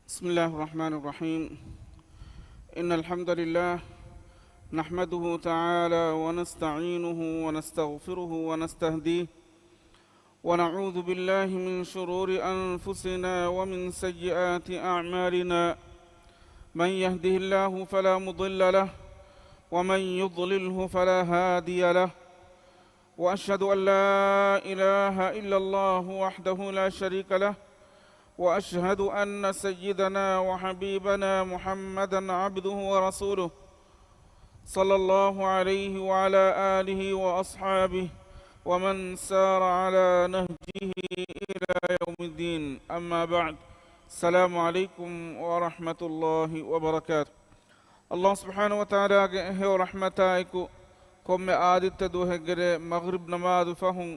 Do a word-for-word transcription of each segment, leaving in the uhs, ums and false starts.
بسم الله الرحمن الرحيم. إن الحمد لله نحمده تعالى ونستعينه ونستغفره ونستهديه، ونعوذ بالله من شرور أنفسنا ومن سيئات أعمالنا. من يهده الله فلا مضل له، ومن يضلله فلا هادي له. وأشهد أن لا إله إلا الله وحده لا شريك له، وأشهد أن سيدنا وحبيبنا محمدا عبده ورسوله، صلى الله عليه وعلى آله وأصحابه ومن سار على نهجه إلى يوم الدين. أما بعد. السلام عليكم ورحمة الله وبركاته. އައްލާހު ސުބްޙާނަހޫ ވަތަޢާލާގެ ހެޔޮ ރަޙްމަތާއެކު، ކޮންމެ އާދިއްތަ ދުވަހެއްގެރޭ މަޣްރިބް ނަމާދު ފަހުން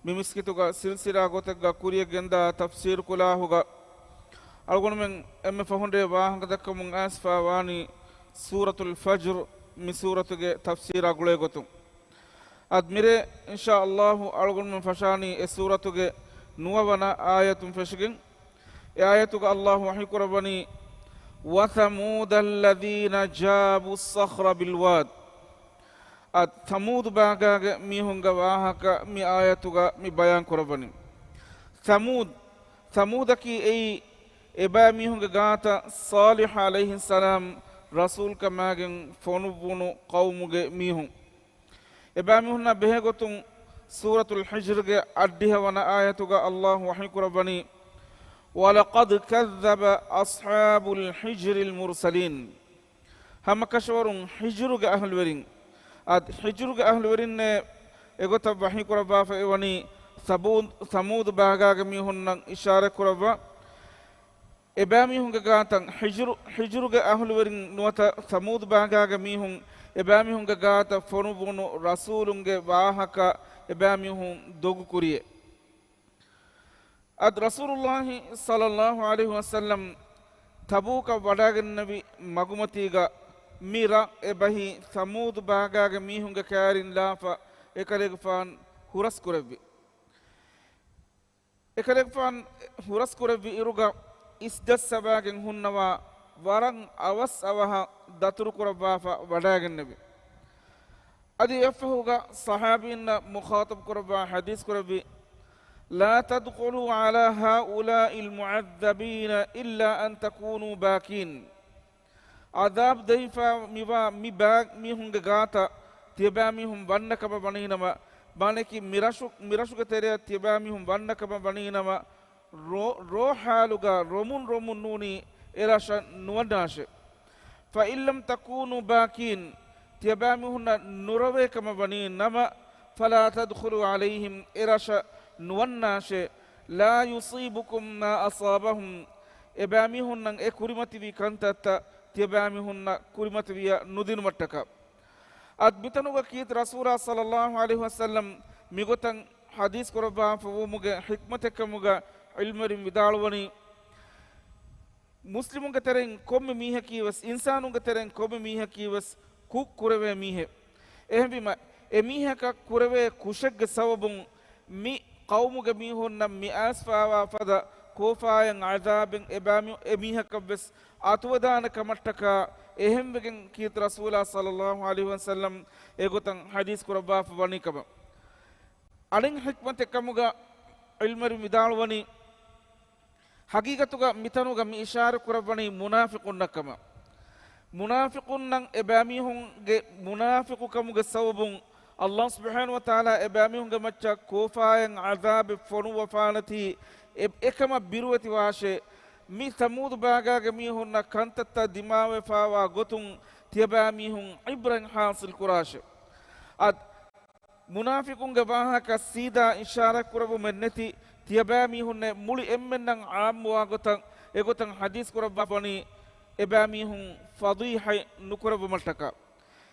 މި މިސްކިތުގަ ސިލްސިލާ ގޮތެއްގަ ކުރިޔަށް ގެންދާ ތަފްސީރު ކުލާހުގަ، އަޅުގަނޑުމެން އެންމެ ފަހުން ރޭ ވާހަކަ ދައްކަމުން އައިސްފަ ވާނީ ސޫރަތުލް ފަޖްރު، މި ސޫރަތުގެ ތަފްސީރާ ގުޅޭ ގޮތުން. އަދި މިރޭ އިންޝާ އައްލާހު އަޅުގަނޑުމެން ފަށާނީ އެ ސޫރަތުގެ ނުވަވަނަ އާޔަތުން ފެށިގެން. އެ އާޔަތުގަ އައްލާހު ވަޙީ ކުރައްވަނީ، وثمود الذين جابوا الصخر بالواد. އަދި ސަމޫދު ބާގާގެ މީހުންގެ ވާހަކަ މި އާޔަތުގަ މި ބަޔާން ކުރައްވަނީ. ސަމޫދު، ސަމޫދަކީ އެއީ އެބައިމީހުންގެ ގާތަށް ޞާލިޙު ޢަލައިހިއްސަލާމް ރަސޫލްކަމާގެން ފޮނުއްވުނު ޤައުމުގެ މީހުން. އެބައިމީހުންނާ ބެހޭގޮތުން ސޫރަތުލް ޙިޖްރުގެ އަށްޑިހަވަނަ އާޔަތުގަ އައްލާހު ވަޙީ ކުރައްވަނީ، وَلَقَدْ كَذَّبَ أَصْحَابُ الْحِجْرِ الْمُرْسَلِينَ. ހަމަކަށަވަރުން ޙިޖުރުގެ އަހުލުވެރިން، އަދި ޙިޖުރުގެ އަހުލުވެރިންނޭ އެގޮތަށް ވަޙީ ކުރައްވާފައިވަނީ ސަމޫދު، ސަމޫދު ބާގާގެ މީހުންނަށް އިޝާރަތް ކުރައްވާ. އެބައިމީހުންގެ ގާތަށް ޙިޖުރު، ޙިޖުރުގެ އަހުލުވެރިން ނުވަތަ ސަމޫދު ބާގާގެ މީހުން އެބައިމީހުންގެ ގާތަށް ފޮނުއްވުނު ރަސޫލުންގެ ވާހަކަ އެބައިމީހުން ދޮގު ކުރިޔޭ. އަދި ރަސޫލުﷲ ޞައްލަﷲ ޢަލައިހި ވަސައްލަމް ތަބޫކަށް ވަޑައިގެންނެވި މަގުމަތީގަ މި ރަށް އެބަހީ ސަމޫދު ބާގާގެ މީހުންގެ ކައިރިން ލާފަ އެކަލޭގެފާން ހުރަސް ކުރެއްވި. އެކަލޭގެފާން ހުރަސް ކުރެއްވި އިރުގަ އިސް ޖައްސަވާގެން ހުންނަވާ ވަރަށް އަވަސް އަވަހަށް ދަތުރު ކުރައްވާފަ ވަޑައިގެންނެވި. އަދި އެއަށްފަހުގަ ޞަޙާބީންނަށް މުޚާޠަބު ކުރައްވާ ޙަދީޘް ކުރެއްވި، لا تدخلوا على هؤلاء المعذبين إلا أن تكونوا باكين. ޢަޛާބު ދެވިފަ މިވާ މި ބާ މީހުންގެ ގާތަށް ތިޔަބައިމީހުން ވަންނަ ކަމަށް ވަނީނަމަ، މާނައަކީ މި ރަށު، މި ރަށުގެ ތެރެއަށް ތިޔަބައިމީހުން ވަންނަ ކަމަށް ވަނީނަމަ، ރޯ، ރޯ ޙާލުގަ ރޮމުން ރޮމުން ނޫނީ އެ ރަށަށް ނުވަންނާށޭ. فإن لم تكونوا باكين، ތިޔަބައިމީހުންނަށް ނުރޮވޭ ކަމަށް ވަނީ ނަމަ، فلا تدخلوا عليهم، އެ ރަށަށް ނުވަންނާށޭ. لا يصيبكم ما أصابهم، އެބައިމީހުންނަށް އެ ކުރިމަތިވި ކަންތައްތައް ތިޔަބައިމީހުންނަށް ކުރިމަތިވިޔަ ނުދިނުމަށްޓަކާ. އަދި މިތަނުގަ ކީރިތި ރަސޫލާ ޞައްލަﷲ ޢަލައިހި ވަސައްލަމް މިގޮތަށް ޙަދީޘް ކުރައްވާފަ ވުމުގެ ޙިކްމަތެއްކަމުގަ ޢިލްމުވެރިން ވިދާޅުވަނީ، މުސްލިމުންގެ ތެރެއިން ކޮންމެ މީހަކީވެސް، އިންސާނުންގެ ތެރެއިން ކޮންމެ މީހަކީވެސް ކުށް ކުރެވޭ މީހެއް. އެހެންވީމަ، އެ މީހަކަށް ކުރެވޭ ކުށެއްގެ ސަބަބުން މި ޤައުމުގެ މީހުންނަށް މި އައިސްފައިވާ ފަދަ ކޯފާއިން ޢަޛާބެއް އެބައިމި-، އެ މީހަކަށްވެސް އަތުވެދާނެ ކަމަށްޓަކާ، އެހެންވެގެން ކީރިތި ރަސޫލާ ޞައްލަﷲ ޢަލައިހި ވަސައްލަމް އެގޮތަށް ޙަދީޘް ކުރައްވާފަ ވަނީ ކަމަށް. އަނެއް ޙިކްމަތެއް ކަމުގަ ޢިލްމުވެރިން ވިދާޅުވަނީ، ޙަޤީޤަތުގަ މިތަނުގަ މި އިޝާރަ ކުރައްވަނީ މުނާފިޤުންނަށް ކަމަށް. މުނާފިޤުންނަށް އެބައިމީހުންގެ މުނާފިޤުކަމުގެ ސަބަބުން ﷲ ސުބްޙާނަހޫ ވަތަޢާލާ އެބައިމީހުންގެ މައްޗަށް ކޯފާއިން ޢަޛާބެއް ފޮނުއްވަފާނެތީ އެ-، އެކަމަށް ބިރުވެތިވާށޭ. މި ސަމޫދު ބާގާގެ މީހުންނަށް ކަންތައްތައް ދިމާވެފާވާ ގޮތުން ތިޔަބައިމީހުން ޢިބްރަތް ޙާޞިލް ކުރާށޭ. އަދި މުނާފިޤުންގެ ވާހަކަ ސީދާ އިޝާރާތް ކުރެއްވުމެއް ނެތި، ތިޔަބައިމީހުންނޭ މުޅި އެންމެންނަށް ޢާއްމުވާ ގޮތަށް އެގޮތަށް ޙަދީޘް ކުރައްވާފަވަނީ އެބައިމީހުން ފަޟީޙަތް ނުކުރެއްވުމަށްޓަކާ.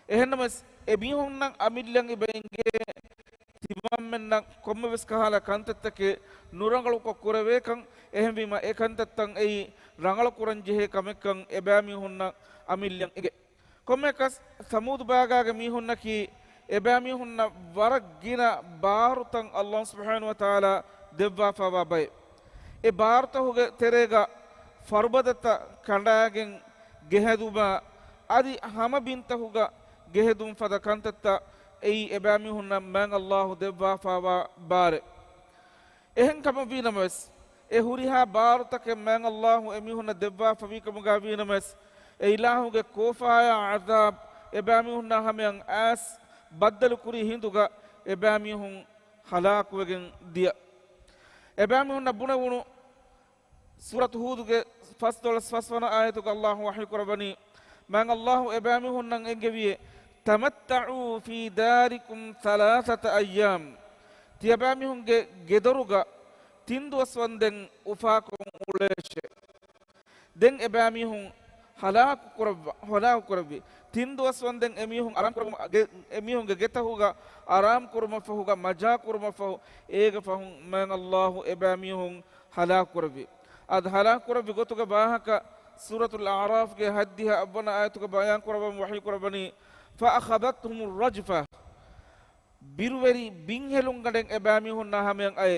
އެހެންނަމަވެސް، އެމީހުންނަށް އަމިއްލައަށް އެބަ އެނގޭ ތިމަންމެންނަށް ކޮންމެވެސް ކަހަލަ ކަންތައްތަކެއް ނުރަނގަޅުކޮށް ކުރެވޭކަން، އެހެންވީމަ އެ ކަންތައްތައް އެއީ ރަނގަޅު ކުރަން ޖެހޭ ކަމެއްކަން އެބައިމީހުންނަށް އަމިއްލައަށް އެނގޭ. ކޮންމެއަކަސް ސަމޫދު ބާގާގެ މީހުންނަކީ އެބައިމީހުންނަށް ވަރަށް ގިނަ ބާރުތައް ﷲ ސުބްޙާނަހޫ ވަތަޢާލާ ދެއްވާފައިވާ ބައެއް. އެ ބާރުތަކުގެ ތެރޭގަ ފަރުބަދަތައް ކަނޑާގެން ގެހެދުމާ، އަދި ހަމަ ބިންތަކުގަ ގެހެދުން ފަދަ ކަންތައްތައް އެއީ އެބައިމީހުންނަށް މާތް އައްލާހު ދެއްވާފާވާ ބާރެއް. އެހެން ކަމަށް ވީނަމަވެސް، އެ ހުރިހާ ބާރުތަކެއް މާތް އައްލާހު އެމީހުންނަށް ދެއްވާފަވީ ކަމުގަ ވީނަމަވެސް، އެ އިލާހުގެ ކޯފާޔާ ޢަޛާބު އެބައިމީހުންނާ ހަމަޔަށް އައިސް ބައްދަލު ކުރި ހިނދުގަ އެބައިމީހުން ހަލާކުވެގެން ދިޔަ. އެބައިމީހުންނަށް ބުނެވުނު ސޫރަތު ހޫދުގެ ފަސްދޮޅަސް ފަސްވަނަ އާޔަތުގަ އައްލާހު ވަޙީ ކުރައްވަނީ، މާތް އައްލާހު އެބައިމީހުންނަށް އެންގެވިއޭ، "تمتعوا في داركم ثلاثة أيام." ތިޔަބައިމީހުންގެ ގެދޮރުގަ ތިން ދުވަސް ވަންދެން އުފާކޮށް އުޅޭށޭ. ދެން އެބައިމީހުން ހަލާކު ކުރައްވާ، ހަލާކު ކުރެއްވި. ތިން ދުވަސް ވަންދެން އެމީހުން އަރާމް ކުރައްވުމަށް، ގެ-، އެމީހުންގެ ގެތަހުގަ އަރާމް ކުރުމަށްފަހުގަ، މަޖާ ކުރުމަށްފަހު، އޭގެ ފަހުން މާތް އައްލާހު އެބައިމީހުން ހަލާކު ކުރެއްވި. އަދި ހަލާކު ކުރެއްވި ގޮތުގެ ވާހަކަ ސޫރަތުލް އަޢުރާފްގެ ހަތްދިހަ އަށްވަނަ އާޔަތުގަ ބަޔާން ކުރައްވަން ވަޙީ ކުރައްވަނީ، "فأخذتهم الرجفة." ބިރުވެރި ބިންހެލުންގަނޑެއް އެބައިމީހުންނާ ހަމަޔަށް އައޭ.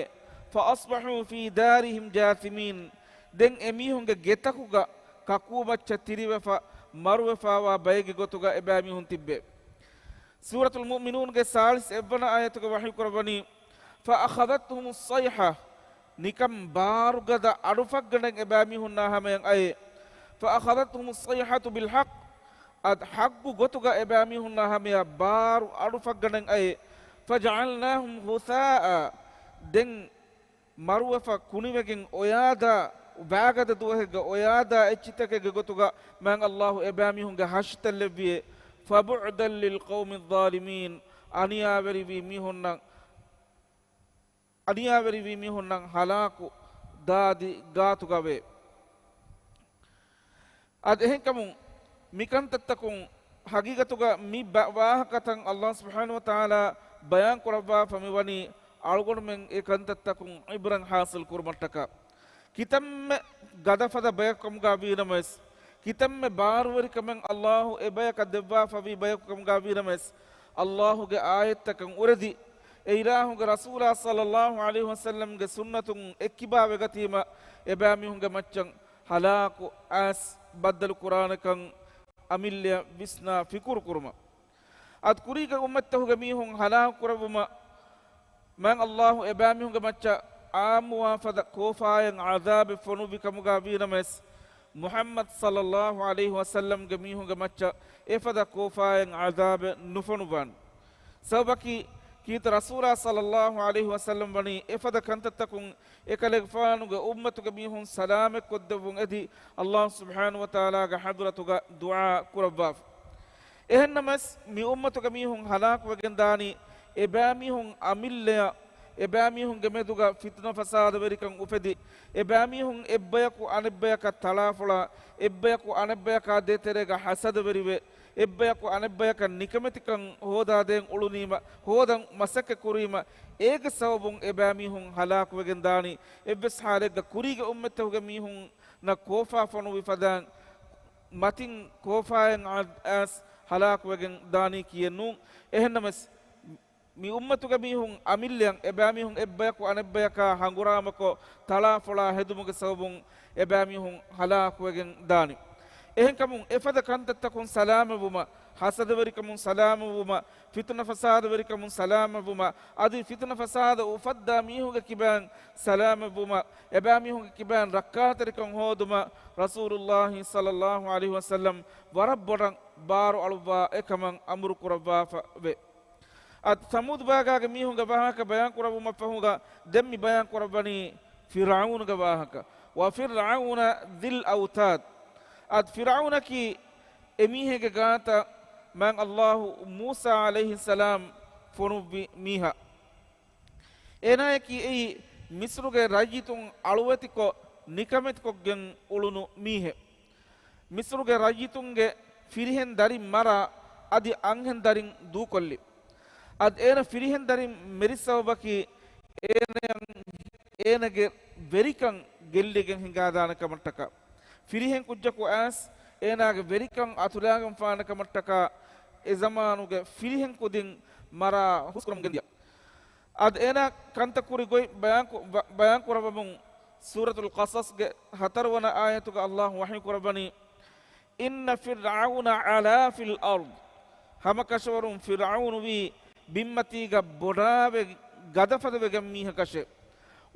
"فأصبحوا في دارهم جاثمين." ދެން އެމީހުންގެ ގެތަކުގަ ކަކޫމައްޗަށް ތިރިވެފަ، މަރުވެފާވާ ބައެއްގެ ގޮތުގަ އެބައިމީހުން ތިއްބެވެ. ސޫރަތުލް މުއުމިނޫންގެ ސާޅީސް އެއްވަނަ އާޔަތުގަ ވަޙީ ކުރައްވަނީ، "فأخذتهم الصيحة." ނިކަން ބާރުގަދަ އަޑުފަށްގަނޑެއް އެބައިމީހުންނާ ހަމަޔަށް އައޭ. "فأخذتهم الصيحة بالحق." އަދި ޙައްޤު ގޮތުގަ އެބައިމީހުންނާ ހަމަޔަށް ބާރު އަޑުފަށްގަނޑެއް އައޭ. "فجعلناهم غثاء." ދެން މަރުވެފަ ކުނިވެގެން އޮޔާދާ، ބާގަދަ ދުވަހެއްގަ އޮޔާދާ އެއްޗިތަކެއްގެ ގޮތުގަ މާތް އައްލާހު އެބައިމީހުންގެ ހަށިތައް ލެއްވިއޭ. "فبعدا للقوم الظالمين." އަނިޔާވެރިވީ މީހުންނަށް، އަނިޔާވެރިވީ މީހުންނަށް ހަލާކު ދާދި ގާތުގަވޭ. އަދި އެހެންކަމުން މިކަންތައްތަކުން ހަގީގަތުގަ މި ބަ-، ވާހަކަތައް އައްލާހު ސުބްޙާނަހު ވަތަޢާލާ ބަޔާން ކުރައްވާފަ މިވަނީ އަޅުގަނޑުމެން އެ ކަންތައްތަކުން ޢިބްރަތް ޙާޞިލް ކުރުމަށްޓަކާ. ކިތަންމެ ގަދަފަދަ ބަޔަކު ކަމުގަ ވީނަމަވެސް، ކިތަންމެ ބާރުވެރިކަމެއް އައްލާހު އެބަޔަކަށް ދެއްވާފަވީ ބަޔަކު ކަމުގަ ވީނަމަވެސް، އައްލާހުގެ އާޔަތްތަކަށް އުރެދި، އެ އިލާހުގެ ރަސޫލާ ޞައްލައްލާހު ޢަލައިހި ވަސައްލަމްގެ ސުންނަތުން އެއްކިބާވެގަތީމަ، އެބައިމީހުންގެ މައްޗަށް ހަލާކު އައިސް ބައްދަލު ކުރާނެކަން އަމިއްލަޔަށް ވިސްނާ ފިކުރު ކުރުމަށް. އަދި ކުރީގެ އުއްމަތްތަކުގެ މީހުން ހަލާކު ކުރެއްވުމަށް މާތް އައްލާހު އެބައިމީހުންގެ މައްޗަށް ޢާއްމުވާ ފަދަ ކޯފާއެއް ޢަޛާބެއް ފޮނުއްވި ކަމުގަ ވީނަމަވެސް، މުޙައްމަދު ޞައްލައްލާހު ޢަލައިހި ވަސައްލަމްގެ މީހުންގެ މައްޗަށް އެފަދަ ކޯފާއެއް ޢަޛާބެއް ނުފޮނުއްވާނެ. ސަބަބަކީ، ކީރިތި ރަސޫލާ ޞައްލައްލާހު ޢަލައިހި ވަސައްލަމް ވަނީ އެފަދަ ކަންތައްތަކުން އެކަލޭގެފާނުގެ އުއްމަތުގެ މީހުން ސަލާމަތްކޮށްދެއްވުން އެދި، އައްލާހު ސުބްޙާނަހު ވަތަޢާލާގެ ޙަޟްރަތުގަ ދުޢާ ކުރައްވާފަ. އެހެންނަމަވެސް، މި އުއްމަތުގެ މީހުން ހަލާކުވެގެން ދާނީ، އެބައިމީހުން އަމިއްލަޔަށް، އެބައިމީހުންގެ މެދުގަ ފިތުނަ ފަސާދަވެރިކަން އުފެދި، އެބައިމީހުން އެއްބަޔަކު އަނެއްބަޔަކަށް ތަޅާފޮޅާ، އެއްބަޔަކު އަނެއްބަޔަކާ ދޭތެރޭގަ ހަސަދަވެރިވެ، އެއްބަޔަކު އަނެއްބަޔަކަށް ނިކަމެތިކަން ހޯދާދޭން އުޅުނީމަ، ހޯދަން މަސައްކަތް ކުރީމަ، އޭގެ ސަބަބުން އެބައިމީހުން ހަލާކުވެގެން ދާނީ. އެއްވެސް ޙާލެއްގަ ކުރީގެ އުއްމަތްތަކުގެ މީހުންނަށް ކޯފާ ފޮނުވި ފަދައިން މަތިން ކޯފާއެއް އަ-، އައިސް ހަލާކުވެގެން ދާނީ ކީއެއް ނޫން. އެހެންނަމަވެސް، މި އުއްމަތުގެ މީހުން އަމިއްލަޔަށް، އެބައިމީހުން އެއްބަޔަކު އަނެއްބަޔަކާ ހަނގުރާމަކޮށް، ތަޅާފޮޅާ ހެދުމުގެ ސަބަބުން އެބައިމީހުން ހަލާކުވެގެން ދާނީ. އެހެންކަމުން، އެފަދަ ކަންތައްތަކުން ސަލާމަތްވުމަށް، ހަސަދަވެރިކަމުން ސަލާމަތްވުމަށް، ފިތުނަ ފަސާދަވެރިކަމުން ސަލާމަތްވުމަށް، އަދި ފިތުނަ ފަސާދަ އުފައްދާ މީހުންގެ ކިބައިން ސަލާމަތްވުމަށް، އެބައިމީހުންގެ ކިބައިން ރައްކާތެރިކަން ހޯދުމަށް، ރަސޫލުއްލާހި ޞައްލައްލާހު ޢަލައިހި ވަސައްލަމް ވަރަށް ބޮޑަށް ބާރު އަޅުއްވާ އެކަމަށް އަމުރު ކުރައްވާފަ ވޭ. އަދި ސަމޫދު ބާގާގެ މީހުންގެ ވާހަކަ ބަޔާން ކުރެއްވުމަށް ފަހުގަ، ދެން މި ބަޔާން ކުރައްވަނީ ފިރްޢައުނުގެ ވާހަކަ. "وفرعون ذي الأوتاد." އަދި ފިރްޢައުނަކީ އެމީހެއްގެ ގާތަށް މާތް އައްލާހު މޫސާ ޢަލައިހިއްސަލާމް ފޮނުއްވި މީހާ. އޭނާޔަކީ އެއީ މިޞްރުގެ ރައްޔިތުން އަޅުވެތިކޮށް، ނިކަމެތިކޮށްގެން އުޅުނު މީހެއް. މިޞްރުގެ ރައްޔިތުންގެ ފިރިހެން ދަރިން މަރާ، އަދި އަންހެން ދަރިން ދޫކޮށްލި. އަދި އޭނަ ފިރިހެން ދަރިން މެރި ސަބަބަކީ، އޭނަޔަށް އޭނަގެ ވެރިކަން ގެއްލިގެން ހިނގާދާނެ ކަމަށްޓަކާ، ފިރިހެން ކުއްޖަކު އައިސް އޭނާގެ ވެރިކަން އަތުލާގެންފާނެ ކަމަށްޓަކާ، އެ ޒަމާނުގެ ފިރިހެން ކުދިން މަރާ ހުސްކުރަމުން ގެންދިޔަ. އަދި އޭނާ ކަންތައް ކުރި ގޮތް ބަޔާން ކު-، ބަ-، ބަޔާން ކުރައްވަމުން، ސޫރަތުލް ޤަޞަޞްގެ ހަތަރުވަނަ އާޔަތުގަ އައްލާހު ވަޙީ ކުރައްވަނީ، إِنَّ فِرْعَوْنَ عَلَا فِي الْأَرْضِ، ހަމަކަށަވަރުން ފިރްޢައުނު ވީ ބިންމަތީގަ ބޮޑާވެ ގަދަފަދަވެގެން މީހަކަށެ.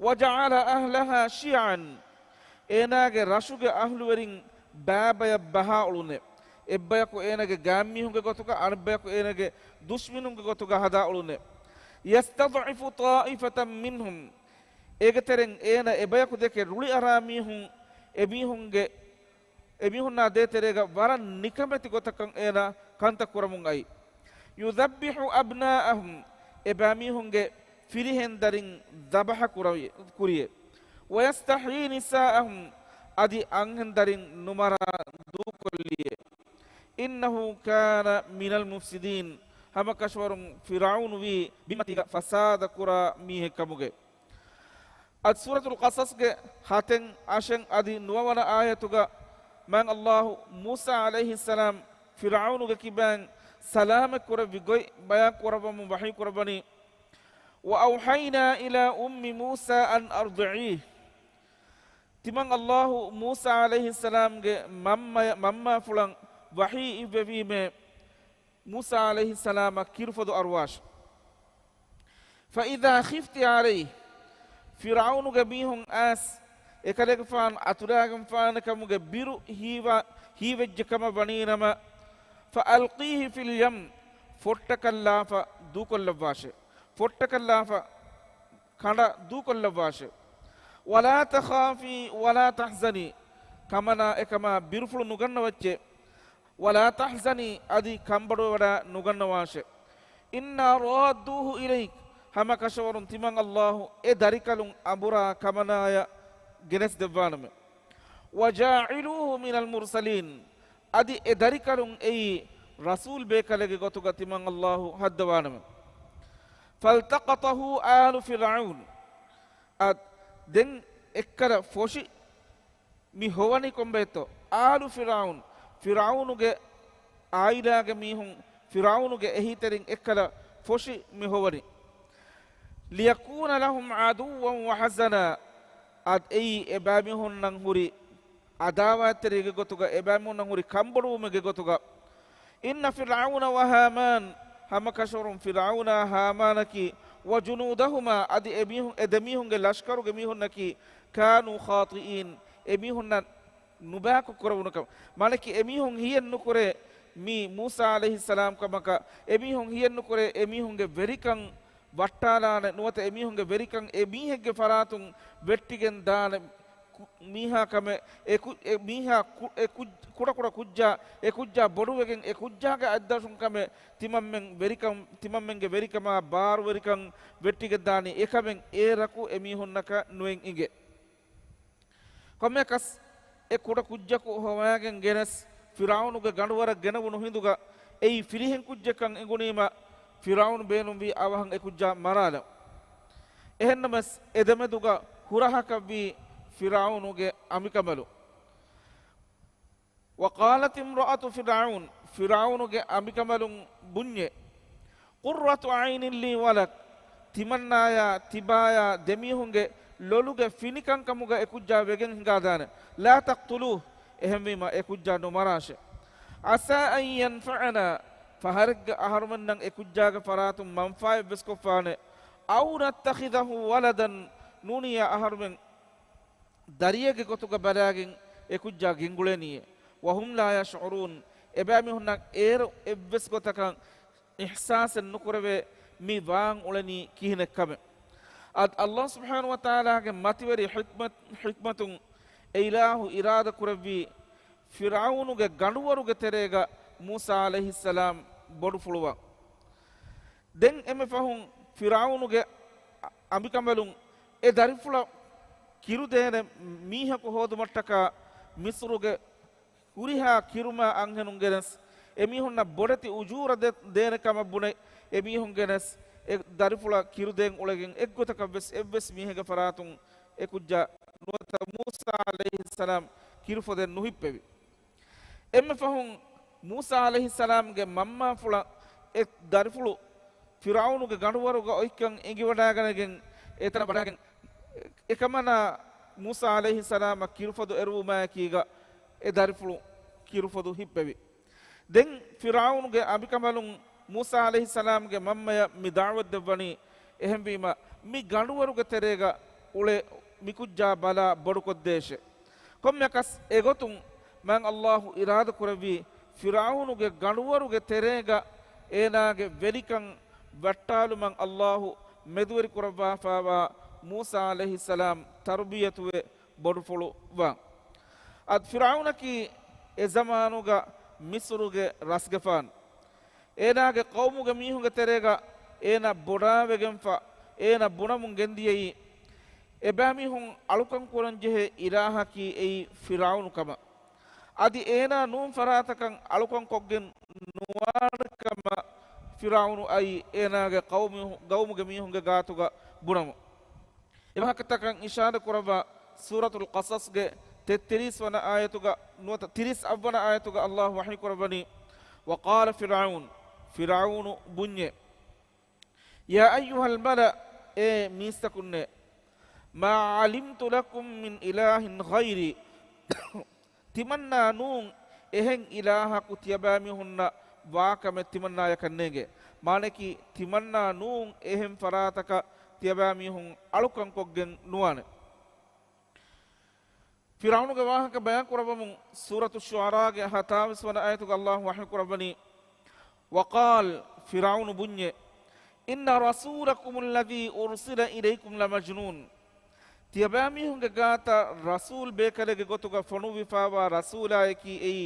وَجَعَلَ أَهْلَهَا شِيَعًا، އޭނާގެ ރަށުގެ އަހްލުވެރިން ބައިބަޔަށް ބަހާއުޅުނެ. އެއްބަޔަކު އޭނާގެ ގާތްމީހުންގެ ގޮތުގަ، އަނެއްބަޔަކު އޭނާގެ ދުޝްމިނުންގެ ގޮތުގަ ހަދާއުޅުނެ. يَسْتَضْعِفُ طَائِفَةً مِّنْهُمْ، އޭގެ ތެރެއިން އޭނަ އެބަޔަކު ދެކެ ރުޅިއަރާ މީހުން، އެމީހުންގެ، އެމީހުންނާ ދޭތެރޭގަ ވަރަށް ނިކަމެތި ގޮތަކަށް އޭނަ ކަންތައް ކުރަމުން އައީ. يُذَبِّحُ أَبْنَاءَهُمْ، އެބައިމީހުންގެ ފިރިހެންދަރިން ދަބަހަ ކުރައި، ކުރިޔޭ. وَيَسْتَحْيِي نِسَاءَهُمْ، އަދި އަންހެންދަރިން ނުމަރާ ދޫކޮށްލިޔޭ. إِنَّهُ كَانَ مِنَ الْمُفْسِدِينَ، ހަމަކަށަވަރުން ފިރްޢައުނު ވީ ބިންމަތީގަ ފަސާދަ ކުރާ މީހެއް ކަމުގެ. އަދި ސޫރަތުލް ޤަޞަޞްގެ ހަތެއް އަށެއް އަދި ނުވަވަނަ އާޔަތުގަ މާތް އައްލާހު މޫސާ ޢަލައިހިއްސަލާމް ފިރްޢައުނުގެ ކިބައިން ސަލާމަތް ކުރެއްވި ގޮތް ބަޔާން ކުރައްވަމުން ވަޙީ ކުރައްވަނީ، وَأَوْحَيْنَا إِلَىٰ أُمِّ مُوسَىٰ أَنْ أَرْضِعِيهِ. ތިމަން އައްލާހު މޫސާ ޢަލައިހިއްސަލާމްގެ މަންމަޔަ-، މަންމާފުޅަށް ވަޙީ އިއްވެވީމޭ، މޫސާ ޢަލައިހިއްސަލާމަށް ކިރުފޮދު އަރުވާށި. فَإِذَا خِفْتِ عَلَيْهِ، ފިރްޢައުނުގެ މީހުން އައިސް އެކަލޭގެފާނު އަތުރާގެންފާނެ ކަމުގެ ބިރު ހީވާ-، ހީވެއްޖެ ކަމަށް ވަނީނަމަ، فَأَلْقِيهِ فِي الْيَمِّ، ފޮށްޓަކަށްލާފަ ދޫކޮށްލައްވާށޭ. ފޮށްޓަކަށްލާފަ ކަނޑަށް ދޫކޮށްލައްވާށޭ. وَلَا تَخَافِي وَلَا تَحْزَنِي، ކަމަނާ އެކަމާ ބިރުފުޅު ނުގަންނަވައްޗޭ. وَلَا تَحْزَنِي، އަދި ކަންބޮޑުވެވަޑައި ނުގަންނަވާށޭ. إِنَّا رَادُّوهُ إِلَيْكِ، ހަމަކަށަވަރުން ތިމަން އައްލާހު އެ ދަރިކަލުން އަނބުރާ ކަމަނާޔަށް ގެނެސްދެއްވާނަމޭ. وَجَاعِلُوهُ مِنَ الْمُرْسَلِينَ، އަދި އެ ދަރިކަލުން އެއީ ރަސޫލް ބޭކަލެއްގެ ގޮތުގަ ތިމަން އައްލާހު ހައްދަވާނަމޭ. فَالْتَقَطَهُ آلُ فِرْعَوْنَ، އަދި ދެން އެއްކަލަ ފޮށި މި ހޮވަނީ ކޮންބައެއްތޯ؟ އާލު ފިރްޢައުން، ފިރްޢައުނުގެ އާއިލާގެ މީހުން، ފިރްޢައުނުގެ އެހީތެރިން އެއްކަލަ ފޮށި މި ހޮވަނީ. لِيَكُونَ لَهُمْ عَدُوًّا وَحَزَنًا، އަދި އެއީ އެބައިމީހުންނަށް ހުރި އަދާވާތްތެރިއެއްގެ ގޮތުގަ، އެބައިމީހުންނަށް ހުރި ކަންބޮޑުވުމެއްގެ ގޮތުގަ. إِنَّ فِرْعَوْنَ وَهَامَانَ، ހަމަކަށަވަރުން ފިރްޢައުނާ ހާމާނަކީ، وَجُنُودَهُمَا، އަދި އެ މީހުން، އެ ދެމީހުންގެ ލަޝްކަރުގެ މީހުންނަކީ، كَانُوا خَاطِئِينَ، އެމީހުންނަށް ނުބައިކޮށް ކުރެވުނު ކަމަށް. މާނައަކީ، އެމީހުން ހިޔެއްނުކުރޭ މީ މޫސާ ޢަލައިހިއްސަލާމް ކަމަކަށް، އެމީހުން ހިޔެއްނުކުރޭ އެމީހުންގެ ވެރިކަން ވައްޓާލާނެ، ނުވަތަ އެމީހުންގެ ވެރިކަން އެމީހެއްގެ ފަރާތުން ވެއްޓިގެން ދާނެ ކު-، މީހާ ކަމެއް، އެ ކު-، އެ މީހާ ކު-، އެ ކު-، ކުޑަކުޑަ ކުއްޖާ، އެ ކުއްޖާ ބޮޑުވެގެން އެ ކުއްޖާގެ އަތްދަށުން ކަމެއް ތިމަންމެން ވެރިކަން، ތިމަންމެންގެ ވެރިކަމާ ބާރުވެރިކަން ވެއްޓިގެން ދާނީ އެކަމެއް އޭރަކު އެމީހުންނަކަށް ނުއެއް އިނގޭ. ކޮންމެއަކަސް އެ ކުޑަ ކުއްޖަކު ހޮވާގެން ގެނެސް ފިރްޢައުނުގެ ގަނޑުވަރަށް ގެނެވުނު ހިނދުގަ އެއީ ފިރިހެން ކުއްޖެއްކަން އެނގުނީމަ ފިރްޢައުނު ބޭނުންވީ އަވަހަށް އެ ކުއްޖާ މަރާލަން. އެހެންނަމަވެސް އެ ދެމެދުގަ ހުރަހަކަށްވީ ފިރްޢައުނުގެ އަނބިކަނބަލުން. وَقَالَتِ امْرَأَتُ فِرْعَوْنَ، ފިރްޢައުނުގެ އަނބިކަނބަލުން ބުންޏޭ، قُرَّتُ عَيْنٍ لِي وَلَكَ، ތިމަންނާޔާ ތިބާޔާ ދެމީހުންގެ ލޮލުގެ ފިނިކަންކަމުގަ އެ ކުއްޖާ ވެގެން ހިނގާދާނެ. لَا تَقْتُلُوهُ، އެހެންވީމަ އެ ކުއްޖާ ނުމަރާށޭ. عَسَىٰ أَن يَنفَعَنَا، ފަހަރެއްގަ އަހަރުމެންނަށް އެ ކުއްޖާގެ ފަރާތުން މަންފާއެއްވެސް ކޮށްފާނެ. أَوْ نَتَّخِذَهُ وَلَدًا، ނޫނިއްޔާ އަހަރުމެން ދަރިއެއްގެ ގޮތުގަ ބަލާގެން އެ ކުއްޖާ ގެންގުޅޭނީއޭ. وَهُمْ لَا يَشْعُرُونَ، އެބައިމީހުންނަށް އޭރު އެއްވެސް ގޮތަކަށް އިޙްސާސެއް ނުކުރެވޭ މި ވާން އުޅެނީ ކިހިނެއްކަމެއް. އަދި ﷲ ސުބްޙާނަހޫ ވަތަޢާލާގެ މަތިވެރި ޙިކްމަތް، ޙިކްމަތުން އެ އިލާހު އިރާދަ ކުރެއްވީ ފިރްޢައުނުގެ ގަނޑުވަރުގެ ތެރޭގަ މޫސާ ޢަލައިހިއްސަލާމް ބޮޑުފުޅުވަން. ދެން އެންމެ ފަހުން ފިރްޢައުނުގެ އަނބިކަނބަލުން އެ ދަރިފުޅަށް ކިރުދޭނެ މީހަކު ހޯދުމަށްޓަކާ މިޞްރުގެ ހުރިހާ ކިރުމާ އަންހެނުން ގެނެސް، އެމީހުންނަށް ބޮޑެތި އުޖޫރަ ދެ-، ދޭނެ ކަމަށް ބުނެ، އެމީހުން ގެނެސް އެ ދަރިފުޅަށް ކިރުދޭން އުޅެގެން އެއްގޮތަކަށް ވެސް އެއްވެސް މީހެއްގެ ފަރާތުން އެ ކުއްޖާ ނުވަތަ މޫސާ ޢަލައިހިއްސަލާމް ކިރުފޮދެއް ނުހިއްޕެވި. އެންމެ ފަހުން މޫސާ ޢަލައިހިއްސަލާމްގެ މަންމާފުޅަށް އެ ދަރިފުޅު ފިރްޢައުނުގެ ގަނޑުވަރުގަ އޮތްކަން އެނގިވަޑައިގަނެގެން، އެތަނަށް ވަޑައިގެން، އެކަމަނާ މޫސާ ޢަލައިހިއްސަލާމަށް ކިރުފޮދު އެރުވުމާއެކީގަ އެ ދަރިފުޅު ކިރުފޮދު ހިއްޕެވި. ދެން ފިރްޢައުނުގެ އަނބިކަނބަލުން މޫސާ ޢަލައިހިއްސަލާމްގެ މަންމަޔަށް މި ދަޢުވަތު ދެއްވަނީ، އެހެންވީމަ، މި ގަނޑުވަރުގެ ތެރޭގަ އުޅޭ މިކުއްޖާ ބަލާ ބޮޑުކޮށްދޭށޭ. ކޮންމެއަކަސް އެގޮތުން މާތް ﷲ އިރާދަ ކުރެއްވީ، ފިރްޢައުނުގެ ގަނޑުވަރުގެ ތެރޭގަ އޭނާގެ ވެރިކަން ވައްޓާލުމަށް ﷲ މެދުވެރި ކުރައްވާފައިވާ މޫސާ ޢަލައިހިއްސަލާމް ތަރުބިޔަތުވެ ބޮޑުފުޅު ވާން. އަދި ފިރްޢައުނަކީ އެ ޒަމާނުގަ މިޞްރުގެ ރަސްގެފާނު. އޭނާގެ ޤައުމުގެ މީހުންގެ ތެރޭގަ އޭނާ ބޮޑާވެގެންފަ، އޭނާ ބުނަމުން ގެންދިޔައީ، އެބައިމީހުން އަޅުކަން ކުރަން ޖެހޭ އިލާހަކީ އެއީ ފިރްޢައުނު ކަމަށް. އަދި އޭނާ ނޫން ފަރާތަކަށް އަޅުކަން ކޮށްގެން ނުވާނެ ކަމަށް ފިރްޢައުނު އައީ އޭނާގެ ޤައުމު، ޤައުމުގެ މީހުންގެ ގާތުގަ ބުނަމުން. އެވާހަކަތަކަށް އިޝާރަ ކުރައްވާ ސޫރަތުލް ޤަޞަޞްގެ ތެއްތިރީސް ވަނަ އާޔަތުގަ ނުވަތަ ތިރީސް އަށްވަނަ އާޔަތުގަ ﷲ ވަޙީ ކުރައްވަނީ، وقال فرعون، ފިރްޢައުނު ބުންޏޭ، يا أيها الملأ، އޭ މީސްތަކުންނޭ، ما علمت لكم من إله غيري، ތިމަންނާ ނޫން އެހެން އިލާހަކު ތިޔަބައިމީހުންނަށް ވާކަމެއް ތިމަންނާޔަކަށް ނޭނގެ. މާނައަކީ، ތިމަންނާ ނޫން އެހެން ފަރާތަކަށް ތިޔަބައިމީހުން އަޅުކަން ކޮށްގެން ނުވާނެ. ފިރްޢައުނުގެ ވާހަކަ ބަޔާން ކުރައްވަމުން ސޫރަތު ޝުޢަރާގެ ހަތާވީސް ވަނަ އާޔަތުގަ ﷲ ވަޙީ ކުރައްވަނީ، وقال، ފިރްޢައުނު ބުންޏޭ، إن رسولكم الذي أرسل إليكم لمجنون. ތިޔަބައިމީހުންގެ ގާތަށް ރަސޫލް ބޭކަލެއްގެ ގޮތުގަ ފޮނުއްވިފައިވާ ރަސޫލާއެކީ އެއީ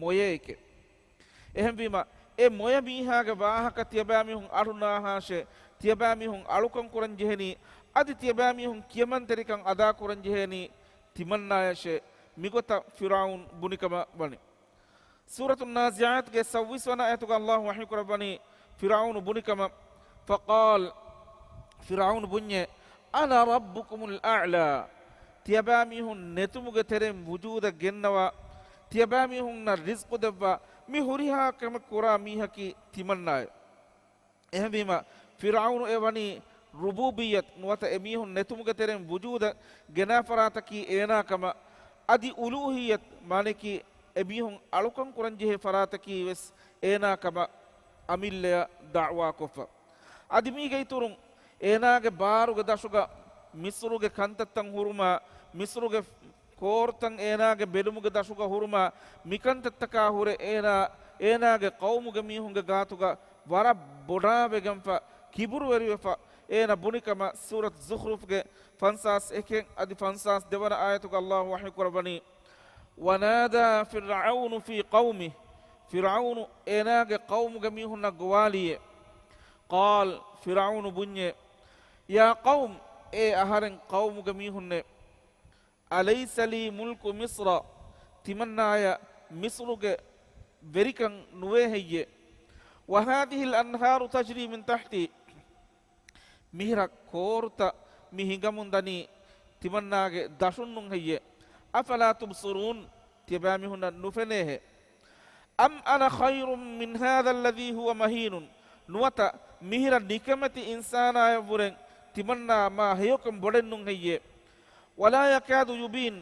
މޮޔައެކޭ. އެހެންވީމަ، އެ މޮޔަ މީހާގެ ވާހަކަ ތިޔަބައިމީހުން އަޑުނާހާށޭ، ތިޔަބައިމީހުން އަޅުކަން ކުރަން ޖެހެނީ، އަދި ތިޔަބައިމީހުން ކިޔަމަންތެރިކަން އަދާ ކުރަން ޖެހެނީ ތިމަންނާޔަށޭ، މިގޮތަށް ފިރްޢައުނު ބުނިކަމަށް ވަނީ. ސޫރަތު ނާޒިޢާތްގެ ސައްވީސް ވަނަ އާޔަތުގަ ﷲ ވަޙީ ކުރައްވަނީ ފިރްޢައުނު ބުނިކަމަށް، فقال، ފިރްޢައުނު ބުންޏޭ، أنا ربكم الأعلى. ތިޔަބައިމީހުން ނެތުމުގެ ތެރެއިން ވުޖޫދަށް ގެންނަވާ، ތިޔަބައިމީހުންނަށް ރިޒްޤު ދެއްވާ، މި ހުރިހާ ކަމެއް ކުރާ މީހަކީ ތިމަންނާއޭ. އެހެންވީމަ، ފިރްޢައުނު އެ ވަނީ ރުބޫބިއްޔަތު ނުވަތަ އެމީހުން ނެތުމުގެ ތެރެއިން ވުޖޫދަށް ގެނާ ފަރާތަކީ އޭނާ ކަމަށް، އަދި އުލޫހިއްޔަތު، މާނައަކީ އެމީހުން އަޅުކަން ކުރަން ޖެހޭ ފަރާތަކީ ވެސް އޭނާ ކަމަށް އަމިއްލަޔަށް ދަޢުވާ ކޮށްފަ. އަދި މީގެ އިތުރުން އޭނާގެ ބާރުގެ ދަށުގަ މިޞްރުގެ ކަންތައްތައް ހުރުމާ، މިޞްރުގެ ކޯރުތައް އޭނާގެ ބެލުމުގެ ދަށުގަ ހުރުމާ، މިކަންތައްތަކާ ހުރެ އޭނާ، އޭނާގެ ޤައުމުގެ މީހުންގެ ގާތުގަ ވަރަށް ބޮޑާވެގެންފަ، ކިބުރުވެރިވެފަ އޭނަ ބުނިކަމަށް ސޫރަތު ޒުޚްރުފްގެ ފަންސާސް އެކެއް އަދި ފަންސާސް ދެވަނަ އާޔަތުގަ ﷲ ވަޙީ ކުރައްވަނީ، ونادى فرعون في قومه، ފިރްޢައުނު އޭނާގެ ޤައުމުގެ މީހުންނަށް ގޮވާލިއޭ. قال، ފިރްޢައުނު ބުންޏޭ، يا قوم، އޭ އަހަރެން ޤައުމުގެ މީހުންނޭ، أليس لي ملك مصر، ތިމަންނާޔަށް މިޞްރުގެ ވެރިކަން ނުވޭ ހެއްޔޭ؟ وهذه الأنهار تجري من تحتي، މިހިރަ ކޯރުތައް މި ހިނގަމުން ދަނީ ތިމަންނާގެ ދަށުންނުން ހެއްޔޭ؟ أفلا تبصرون، ތިޔަބައިމީހުންނަށް ނުފެނޭހޭ؟ أم أنا خير من هذا الذي هو مهين، ނުވަތަ މިހިރަ ނިކަމެތި އިންސާނާޔަށްވުރެން ތިމަންނާ މާ ހެޔޮކަން ބޮޑެއްނުން ހެއްޔޭ؟ ولا يكاد يبين،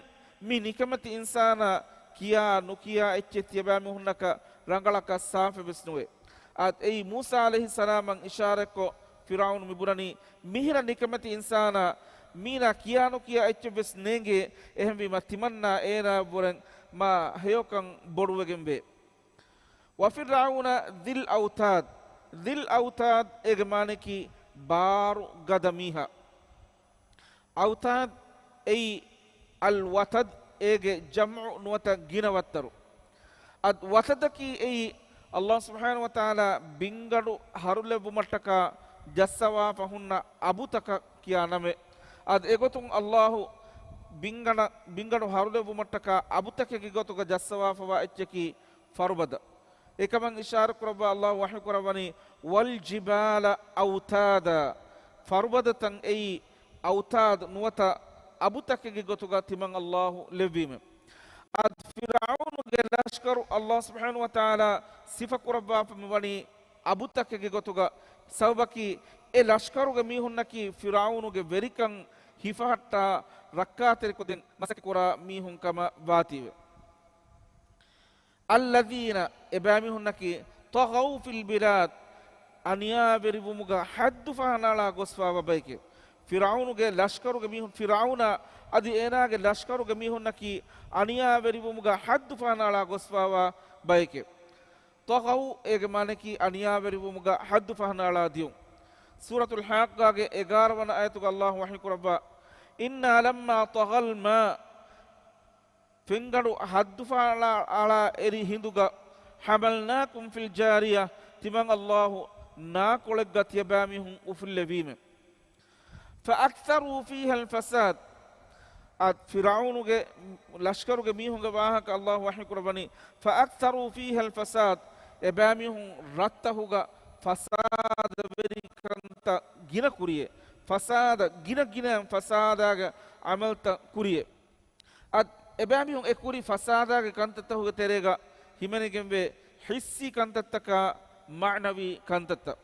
މި ނިކަމެތި އިންސާނާ ކިޔާ ނުކިޔާ އެއްޗެއް ތިޔަބައިމީހުންނަކަށް ރަނގަޅަކަށް ސާފެއް ވެސް ނުވޭ. އަދި އެއީ މޫސާ ޢަލައިހިއްސަލާމަށް އިޝާރަތްކޮށް ފިރްޢައުނު މިބުނަނީ، މިހިރަ ނިކަމެތި އިންސާނާ މީނާ ކިޔާ ނުކިޔާ އެއްޗެއް ވެސް ނޭނގޭ، އެހެންވީމަ ތިމަންނާ އޭނާއަށްވުރެން މާ ހެޔޮކަން ބޮޑުވެގެންވޭ. وفرعون ذي الأوتاد، ޛިލް އައުތާދް އޭގެ މާނައަކީ ބާރު ގަދަ މީހާ. އައުތާދް އެއީ އަލް ވަތަދް އޭގެ ޖަމްޢު ނުވަތަ ގިނަ ވައްތަރު. އަދި ވަތަދަކީ އެއީ ﷲ ސުބްޙާނަހޫ ވަތަޢާލާ ބިންގަނޑު ހަރުލެއްވުމަށްޓަކާ ޖައްސަވާފަ ހުންނަ އަބުތަކަށް ކިޔާ ނަމެއް. އަދި އެގޮތުން ﷲ ބިންގަނޑަށް، ބިންގަނޑު ހަރުލެއްވުމަށްޓަކާ އަބުތަކެއްގެ ގޮތުގަ ޖައްސަވާފަވާ އެއްޗަކީ ފަރުބަދަ. އެކަމަށް އިޝާރަތްކުރައްވާ ﷲ ވަޙީކުރައްވަނީ، وَالْجِبَالَ أَوْتَادًا، ފަރުބަދަތައް އެއީ އައުތާދު ނުވަތަ އަބުތަކެއްގެ ގޮތުގަ ތިމަން ﷲ ލެއްވީމެ. އަދި ފިރްޢައުނުގެ ލަޝްކަރު ﷲ ސުބްޙާނަހޫ ވަތަޢާލާ ސިފަކުރައްވާފަ މިވަނީ އަބުތަކެއްގެ ގޮތުގަ. ސަބަބަކީ އެ ލަޝްކަރުގެ މީހުންނަކީ ފިރްޢައުނުގެ ވެރިކަން ހިފަހައްޓާ ރައްކާތެރިކޮށްދޭން މަސައްކަތްކުރާ މީހުން ކަމަށް ވާތީވެ. الذين، އެބައިމީހުންނަކީ، طغوا في البلاد، އަނިޔާވެރިވުމުގަ ޙައްދު ފަހަނައަޅާ ގޮސްފާވާ ބައެކޭ. ފިރްޢައުނުގެ ލަޝްކަރުގެ މީހުން، ފިރްޢައުނާ އަދި އޭނާގެ ލަޝްކަރުގެ މީހުންނަކީ، އަނިޔާވެރިވުމުގަ ޙައްދު ފަހަނައަޅާ ގޮސްފާވާ ބައެކޭ. طغوا، އޭގެ މާނައަކީ އަނިޔާވެރިވުމުގަ ޙައްދު ފަހަނައަޅާ ދިޔުން. ސޫރަތުލް ޙާއްޤާގެ އެގާރަ ވަނަ އާޔަތުގަ ﷲ ވަޙީކުރައްވާ، إنا لما طغى الماء، ފެންގަނޑު ޙައްދުފަހަނައަޅާ އެރި ހިނދުގަ، حملناكم في الجارية، ތިމަން ﷲ ނާކޮޅެއްގަ ތިޔަބައިމީހުން އުފުއްލެވީމެ. فأكثروا فيها الفساد، އަދި ފިރްޢައުނުގެ ލަޝްކަރުގެ މީހުންގެ ވާހަކަ ﷲ ވަޙީކުރައްވަނީ، فأكثروا فيها الفساد، އެބައިމީހުން ރަށްތަހުގަ ފަސާދަވެރިކަންތައް ގިނަ ކުރިޔޭ، ފަސާދަ ގިނަ ގިނައިން ފަސާދާގެ ޢަމަލްތައް ކުރިޔޭ. އަދި އެބައިމީހުން އެ ކުރި ފަސާދާގެ ކަންތައްތަކުގެ ތެރޭގަ ހިމެނިގެންވޭ ޙިއްސީ ކަންތައްތަކާ، މަޢުނަވީ ކަންތައްތައް.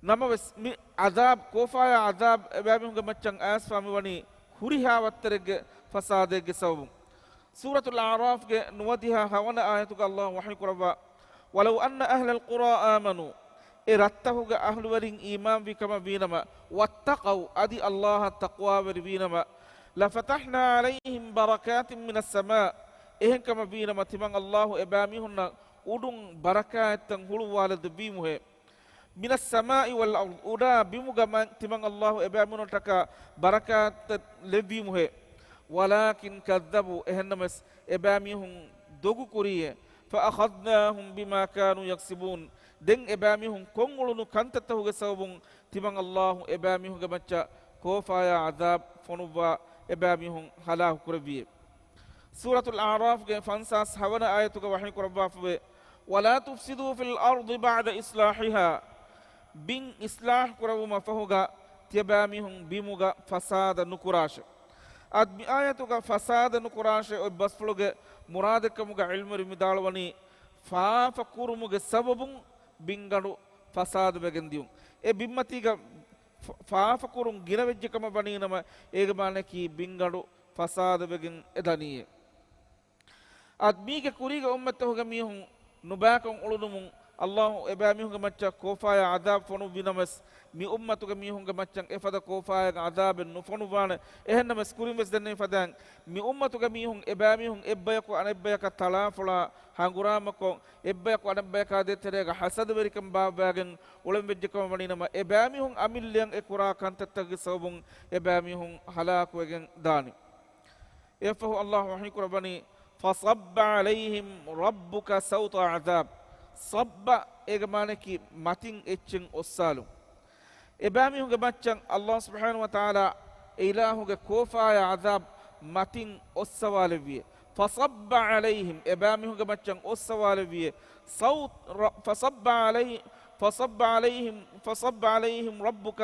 ނަމަވެސް، މި ޢަޛާބް، ކޯފާޔާ ޢަޛާބް އެބައިމީހުންގެ މައްޗަށް އައިސްފާ މިވަނީ ހުރިހާ ވައްތަރެއްގެ ފަސާދައެއްގެ ސަބަބުން. ސޫރަތުލް އަޢުރާފްގެ ނުވަދިހަ ހަވަނަ އާޔަތުގަ ﷲ ވަޙީކުރައްވާ، ولو أن أهل القرى آمنوا، އެ ރަށްތަހުގެ އަހްލުވެރިން އީމާންވި ކަމަށް ވީނަމަ، واتقوا، އަދި ﷲއަށް ތަޤްވާވެރި ވީނަމަ، لفتحنا عليهم بركات من السماء، އެހެންކަމަށް ވީނަމަ، ތިމަން ﷲ އެބައިމީހުންނަށް އުޑުން ބަރަކާތްތައް ހުޅުވާލަދެއްވީމުހޭ. من السماء والأرض، އުޑާ ބިމުގަ މަ-، ތިމަން ﷲ އެބައިމީހުންނަށްޓަކާ ބަރަކާތްތައް ލެއްވީމުހޭ. ولكن كذبوا، އެހެންނަމަވެސް އެބައިމީހުން ދޮގުކުރީއޭ. فأخذناهم بما كانوا يكسبون، ދެން އެބައިމީހުން ކޮށްއުޅުނު ކަންތައްތަކުގެ ސަބަބުން ތިމަން ﷲ އެބައިމީހުންގެ މައްޗަށް ކޯފާޔާ ޢަޛާބް ފޮނުއްވާ އެބައިމީހުން ހަލާކު ކުރެއްވިއޭ. ސޫރަތުލް އަޢުރާފްގެ ފަންސާސް ހަވަނަ އާޔަތުގަ ވަޙީކުރައްވާފަވޭ، ولا تفسدوا في الأرض بعد إصلاحها، ބިން އިޞްލާޙު ކުރެއްވުމަށް ފަހުގަ ތިޔަބައިމީހުން ބިމުގަ ފަސާދަ ނުކުރާށޭ. އަދި މި އާޔަތުގަ ފަސާދަ ނުކުރާށޭ އޮތް ބަސްފުޅުގެ މުރާދެއްކަމުގަ ޢިލްމުވެރިން ވިދާޅުވަނީ، ފާފަ ކުރުމުގެ ސަބަބުން ބިންގަނޑު ފަސާދަވެގެން ދިޔުން. އެ ބިންމަތީގަ ފަ-، ފާފަކުރުން ގިނަވެއްޖެ ކަމަށް ވަނީނަމަ، އޭގެ މާނައަކީ ބިންގަނޑު ފަސާދަވެގެން އެ ދަނީއޭ. އަދި މީގެ ކުރީގެ އުއްމަތްތަކުގެ މީހުން ނުބައިކަން އުޅުނުމުން، ﷲ އެބައިމީހުންގެ މައްޗަށް ކޯފާޔާ ޢަޛާބް ފޮނުއްވިނަމަވެސް، މި އުއްމަތުގެ މީހުންގެ މައްޗަށް އެފަދަ ކޯފާއެއް ޢަޛާބެއް ނުފޮނުއްވާނެ. އެހެންނަމަވެސް، ކުރިންވެސް ދެންނެވި ފަދައިން، މި އުއްމަތުގެ މީހުން އެބައިމީހުން އެއްބަޔަކު އަނެއްބަޔަކަށް ތަޅާފޮޅާ ހަނގުރާމަކޮށް، އެއްބަޔަކު އަނެއްބަޔަކާ ދޭތެރޭގަ ޙަސަދަވެރިކަން ބާއްވާގެން އުޅެން ވެއްޖެ ކަމަށް ވަނީނަމަ، އެބައިމީހުން އަމިއްލައަށް އެ ކުރާ ކަންތައްތަކުގެ ސަބަބުން އެބައިމީހުން ހަލާކުވެގެން ދާނެ. އެއަށްފަހު ﷲ ވަޙީކުރައްވަނީ، فصب عليهم ربك سوط عذاب. ޞައްބަ އޭގެ މާނައަކީ މަތިން އެއްޗެއް އޮއްސާލުން. އެބައިމީހުންގެ މައްޗަށް ﷲ ސުބްޙާނަހޫ ވަތަޢާލާ އެ އިލާހުގެ ކޯފާޔާ ޢަޛާބް މަތިން އޮއްސަވާލެއްވިއޭ. فصب عليهم، އެބައިމީހުންގެ މައްޗަށް އޮއްސަވާލެއްވިއޭ. ޞައުތް ރަ-، فصب عليه-، فصب عليهم، فصب عليهم ربك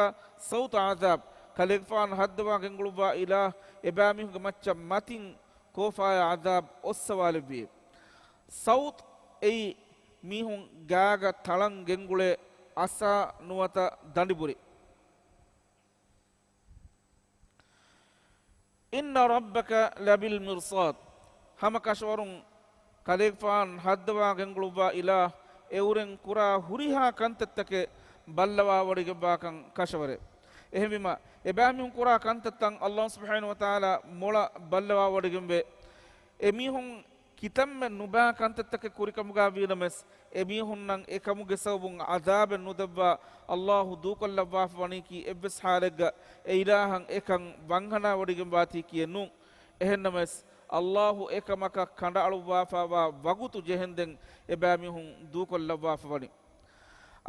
سوط عذاب. ކަލޭގެފާނު ހައްދަވާ ގެންގުޅުއްވާ އިލާހު އެބައިމީހުންގެ މައްޗަށް މަތިން ކޯފާޔާ ޢަޛާބް އޮއްސަވާލެއްވިއޭ. ޞައުތް އެއީ މީހުން ގާގަ ތަޅަން ގެންގުޅޭ އަސާ ނުވަތަ ދަނޑިބުރި. إن ربك لبالمرصاد. ހަމަ ކަށަވަރުން ކަލޭގެފާނު ހައްދަވާ ގެންގުޅުއްވާ އިލާހު އެއުރެން ކުރާ ހުރިހާ ކަންތައްތަކެއް ބައްލަވާވޮޑިގެންވާކަން ކަށަވަރޭ. އެހެންވީމަ، އެބައިމީހުން ކުރާ ކަންތައްތައް ﷲ ސުބްޙާނަހޫ ވަތަޢާލާ މޮޅަށް ބައްލަވާވޮޑިގެންވޭ. އެމީހުން ކިތަންމެ ނުބާ ކަންތައްތަކެއް ކުރިކަމުގަ ވީނަމަވެސް، އެމީހުންނަށް އެކަމުގެ ސަބަބުން ޢަޛާބެއް ނުދެއްވާ ﷲ ދޫކޮށްލައްވާފަ ވަނީކީ އެއްވެސް ޙާލެއްގަ އެ އިލާހަށް އެކަން ވަންހަނާވޮޑިގެންވާތީކީއެއް ނޫން. އެހެންނަމަވެސް، ﷲ އެކަމަކަށް ކަނޑައަޅުއްވާފައިވާ ވަގުތު ޖެހެންދެން އެބައިމީހުން ދޫކޮށްލައްވާފަ ވަނީ.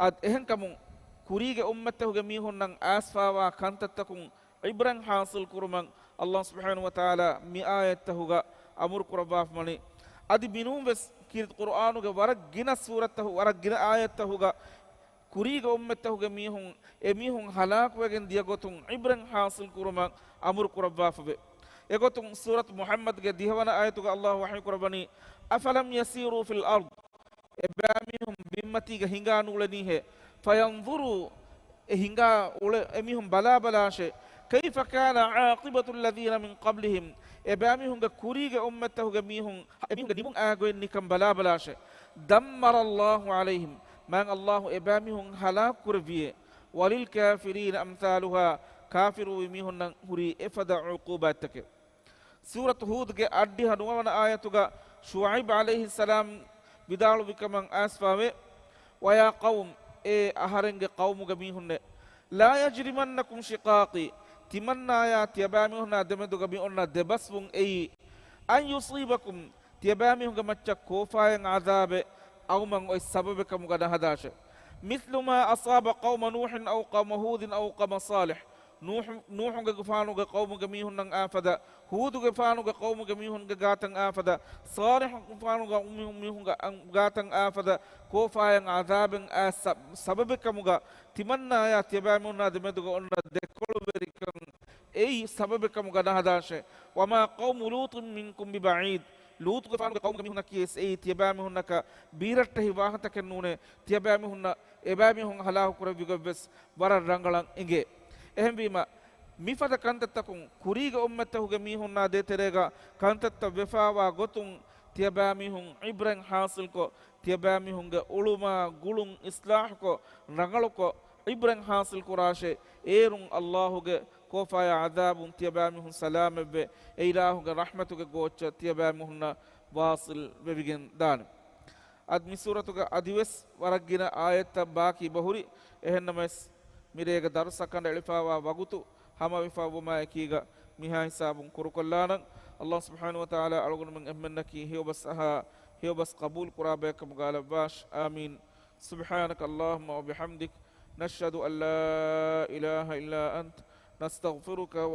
އަދި އެހެންކަމުން، ކުރީގެ އުއްމަތްތަކުގެ މީހުންނަށް އައިސްފާވާ ކަންތައްތަކުން ޢިބްރަތް ޙާޞިލް ކުރުމަށް ﷲ ސުބްޙާނަހޫ ވަތަޢާލާ މި އާޔަތްތަކުގަ އަމުރު ކުރައްވާފަ ވަނީ. އަދި މިނޫންވެސް ކީރިތި ޤުރްއާނުގެ ވަރަށް ގިނަ ސޫރަތްތަކު، ވަރަށް ގިނަ އާޔަތްތަކުގަ ކުރީގެ އުއްމަތްތަކުގެ މީހުން، އެމީހުން ހަލާކުވެގެން ދިޔަ ގޮތުން ޢިބްރަތް ޙާޞިލް ކުރުމަށް އަމުރު ކުރައްވާފަވޭ. އެގޮތުން ސޫރަތު މުޙައްމަދުގެ ދިހަވަނަ އާޔަތުގަ ﷲ ވަޙީ ކުރައްވަނީ، أفلم يسيروا في الأرض، އެބައިމީހުން ބިންމަތީގަ ހިނގާ ނޫޅެނީހޭ. فينظروا، އެ ހިނގާ އުޅެ-، އެމީހުން ބަލާބަލާށޭ. كيف كان عاقبة الذين من قبلهم، އެބައިމީހުންގެ ކުރީގެ އުއްމަތްތަކުގެ މީހުން، އެމީހުންގެ ނިމުން އާ ގޮތް ނިކަން ބަލާބަލާށޭ. دمر الله عليهم، މާތް ﷲ އެބައިމީހުން ހަލާކު ކުރެއްވިއޭ. وللكافرين أمثالها، ކާފިރުވި މީހުންނަށް ހުރީ އެފަދަ ޢުޤޫބާތްތަކެއް. ސޫރަތު ހޫދުގެ އަށްޑިހަ ނުވަވަނަ އާޔަތުގަ ޝުޢައިބް ޢަލައިހިއްސަލާމް ވިދާޅުވިކަމަށް އައިސްފާވޭ، ويا قوم، އޭ އަހަރެންގެ ޤައުމުގެ މީހުންނޭ، لا يجرمنكم شقاقي، ތިމަންނާޔާ ތިޔަބައިމީހުންނާ ދެމެދުގަ މި އޮންނަ ދެބަސްވުން އެއީ، أن يصيبكم، ތިޔަބައިމީހުންގެ މައްޗަށް ކޯފާއެއް ޢަޛާބެއް އައުމަށް އޮތް ސަބަބެއް ކަމުގަ ނަހަދާށޭ. مثل ما أصاب قوم نوح أو قوم هود أو قوم صالح، ނޫޙު، ނޫޙުގެފާނުގެ ޤައުމުގެ މީހުންނަށް އާފަދަ، ހޫދުގެފާނުގެ ޤައުމުގެ މީހުންގެ ގާތަށް އާފަދަ، ޞާލިޙުގެފާނުގެ މީހުން، މީހުންގެ އަން، ގާތަށް އާފަދަ، ކޯފާއެއް ޢަޛާބެއް އާ ސަ، ސަބަބެއް ކަމުގަ ތިމަންނާޔާ ތިޔަބައިމީހުންނާ ދެމެދުގަ އޮންނަ ދެކޮޅުވެރިކަން އެއީ ސަބަބެއް ކަމުގަ ނަހަދާށޭ. وما قوم لوط منكم ببعيد، ލޫޠުގެފާނުގެ ޤައުމުގެ މީހުންނަކީ ވެސް އެއީ ތިޔަބައިމީހުންނަކަށް ބީރައްޓެހި ވާހަތަކެއް ނޫނޭ، ތިޔަބައިމީހުންނަށް އެބައިމީހުން ހަލާކު ކުރެއްވި ގޮތްވެސް ވަރަށް ރަނގަޅަށް އެނގޭ. އެހެންވީމަ، މިފަދަ ކަންތައްތަކުން ކުރީގެ އުއްމަތްތަކުގެ މީހުންނާ ދޭތެރޭގަ ކަންތައްތައް ވެފާވާ ގޮތުން ތިޔަބައިމީހުން ޢިބްރަތް ޙާޞިލްކޮށް، ތިޔަބައިމީހުންގެ އުޅުމާ ގުޅުން އިޞްލާޙުކޮށް، ރަނގަޅުކޮށް ޢިބްރަތް ޙާޞިލް ކުރާށޭ. އޭރުން ﷲ ގެ ކޯފާޔާ ޢަޛާބުން ތިޔަބައިމީހުން ސަލާމަތްވެ، އެ އިލާހުގެ ރަޙްމަތުގެ ގޯއްޗަށް ތިޔަބައިމީހުންނަށް ވާޞިލް ވެވިގެން ދާނެ. އަދި މި ސޫރަތުގަ އަދިވެސް ވަރަށް ގިނަ އާޔަތްތައް ބާކީ ބަހުރި. އެހެންނަމަވެސް، މިރޭގެ ދަރުސަށް ކަނޑައެޅިފާވާ ވަގުތު ހަމަވެފައިވުމާއެކީގަ މިހާ ހިސާބުން ކުރުކޮށްލާނަން. ﷲ ސުބްޙާނަހޫ ވަތަޢާލާ އަޅުގަނޑުމެން އެންމެންނަކީ ހެޔޮބަސް އަހާ، ހެޔޮބަސް ޤަބޫލު ކުރާ ބަޔަކަށް ގާލައްވާށި. އާމީން. سبحانك اللهم وبحمدك، نشهد أن لا إله إلا أنت، نستغفرك ونتوب